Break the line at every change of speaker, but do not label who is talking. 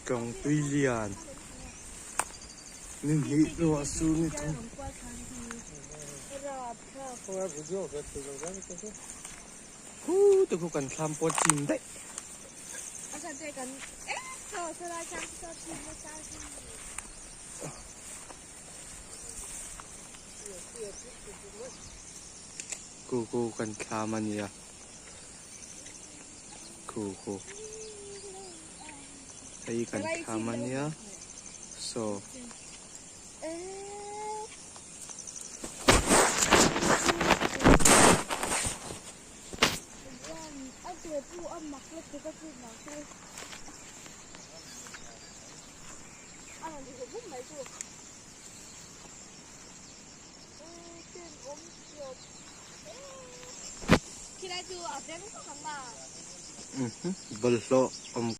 Tlawng tui lian ni hnih ruah sur ni thum. Khu te khu kan thlam pawh chim daih. Khu khu kan thlam a nia. Khu khu. Hei kan thlam a nia. Saw. Bawlhhlawh awm.